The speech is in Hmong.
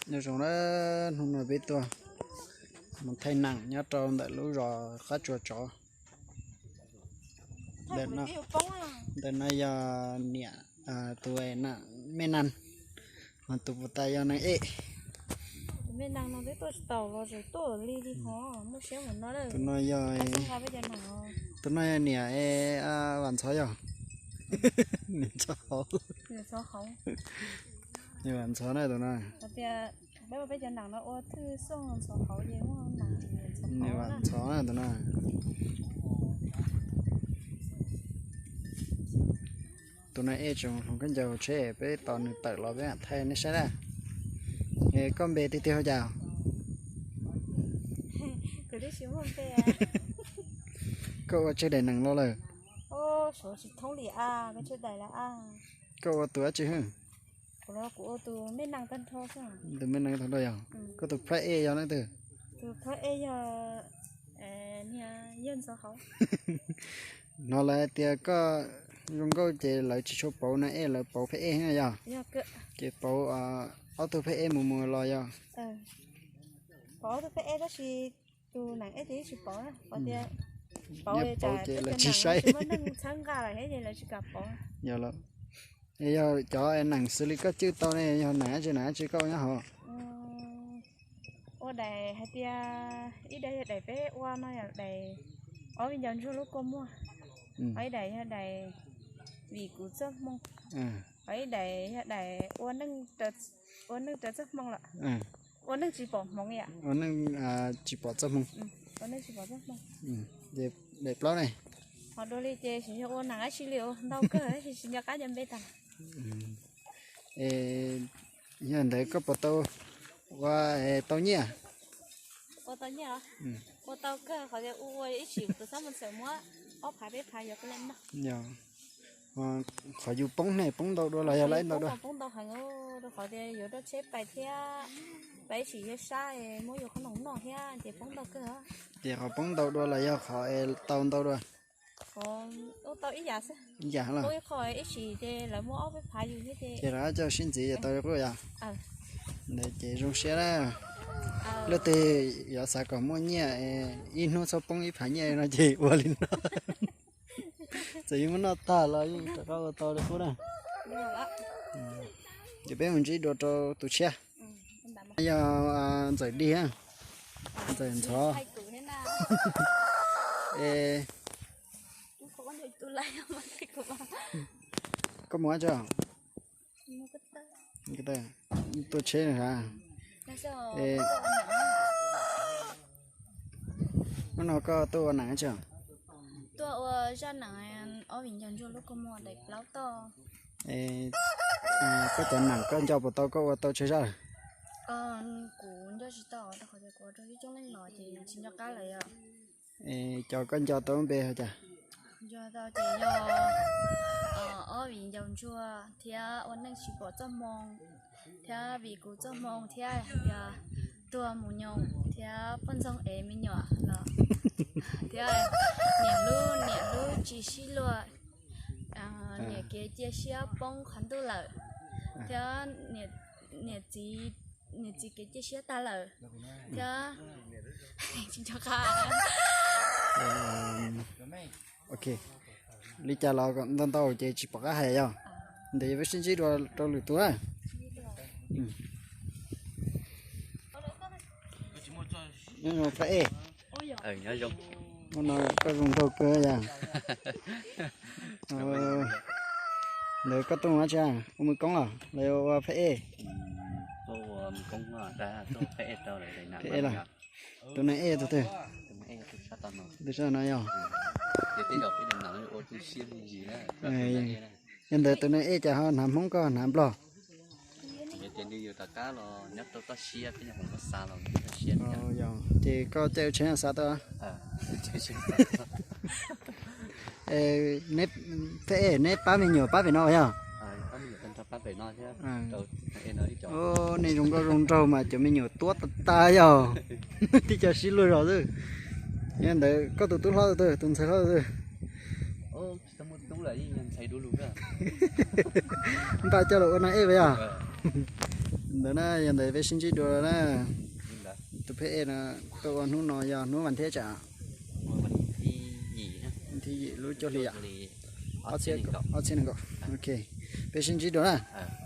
Nyob zoo na, hnub no peb tuaj mus thaij neem nyob rau ntawm lub zos qab tsuas tsov. Ntawm no yog niam, tus me nees, ho tus puas tas yog nees ej. Tus no yog, tus no yog niam, Vam Ntxhov yog. Niam Ntxhov Hauv. Niam Vam Ntxhov na tus no. Niam Vam Ntxhov na tus no. Tus no ej tseem hloov khaub ncaws hauv tsheb, peb tos nws tawm los peb mam thaij nej saib na. Es koj npe tiag tiag ua cas? Koj ua tsawg daim nees los lawm? Koj ua tus dab tsi hwb? Tus me nees tag nrho yog. Koj tus phab ej yog leej twg? Hnov lawv hais tias koj zoo nkauj ces lawv tsis tshua pauv nees ej, lawv pauv phab ej yog. Ces pauv ob tug phab ej mus mus los yog. Pauv ces lawv tsis saib. Yog los, yog cov nees xws li koj cwj tau ne yog nees dab tsi nees dab tsi koj ua nyob hauv? Ua daim hais tias ib daim yog daim peb ua no yog daim ob viv ncaus ntsuag lub kua muag, ho ib daim yog daim vim kuv txoj hmoo, ho ib daim yog daim ua neej raws txoj hmoo lawm, ua neej tsis pom hmoov yom. Ua neej tsis pom txoj hmoo. Ua neej tsis pom txoj hmoo. Daim plaub ne? Ho dua li ces tsis yog ua nees dab tsi li, ua ntau kawg tab sis tsis nco qab cov npe tag. Yog ntawd koj puas tau ua tau nyiaj? Ua tau nyiaj los? Ua tau kawg, qhov tias ua ua ib sim kuv xav mus txawm muab ob phav peb phav yuav koj li no. Yog, qhov yus poob ne poob ntau dua los yog lawv ntau dua? Poob ntau heev, rau qhov tias yuav rau tsheb pais thiab, pais ib sim yuav sab muab yuav qhob noom noj thiab ces poob ntau kawg. Ces qhov poob ntau dua los yog qhov tau ntau dua? Ua tau ib yam xwb. Ib yam los? Ib qho ib sim ces lawv muab ob peb phav yus thiab ces. Ces lawv coj sib ntxiv ces tau quj yom? Ntawd ces zoo siab na. Leej twg yuav xav kom muaj nyiaj, ib hnub txhob poob ib phav nyiaj no ces ua li no. Txawm yeej muab noj tag los yeej rov qab ua tau li qub na. Ces peb mus ntsib dua rau tus tshiab. Yog Ntxawm Dig, Ntxawm Ntxhov. Es koj mus dab tsi? Tua tsheb na. Hnub no koj tuaj ua nees dab tsi? Tuaj ua zaj nees ob viv ncaus ntsuag lub kua muag daim plaub toj. Koj cov nees koj nco puas tau, koj ua tau tsawg zaj? Kuv nco tsis tau rau qhov tias kuv ua rau ib coob leej los ces tsis nco qab lawm yom. Cov koj nco tau lub npe hais cas? Nco tau ces yog ob viv ncaus ntsuag thiab ua neej tsis pom txoj hmoo, thiab vim kuv txoj hmoo thiab hais tias tuag mus nyoos thiab poj ntxoog ev me nyuam los, thiab niam hlub niam hlub tsis sib luag, niam kev cia siab poob qhov ntuj lawm, thiab niam txiv, niam txiv kev cia siab tag lawm, thiab tsis nco qab. Ok, li cas los ntau ntau ces tsis pom qab hais yog. Ntawd yog peb sib ntsib dua rau lwm tus na. Nyob zoo phab ej. Hnub no koj zoo nraug kawg yom. Ntawd koj tuaj ua dab tsi, ua mws koob los los ua phab ej? Phab ej los? Tus neeg ej tus twg? Tus sab no yog. Yog ntawd tus neeg ej cas ho hnav Hmoob koj hnav Nplog? Ces koj caij tsheb xa tuaj. Phab ej, neb pab me nyuam pab pem no yog? Nej zoo nkauj zoo nraug mas cov me nyuam tuab tag tag yog. Tib co sib luag zog xwb. Yog ntawd koj tus tub hlob tus twg, tus ntxhais hlob tus twg? Npaj coj los ua neeg ej puas yog? Ntawd na, yog ntawd peb sib ntsib dua na. Tus pheb e no tuaj ua hnub no yog hnub vas thiab tsam? Thib yim lub cuaj hli yom. Ob txhiab nees nkaum. Ok, peb sib ntsib dua na.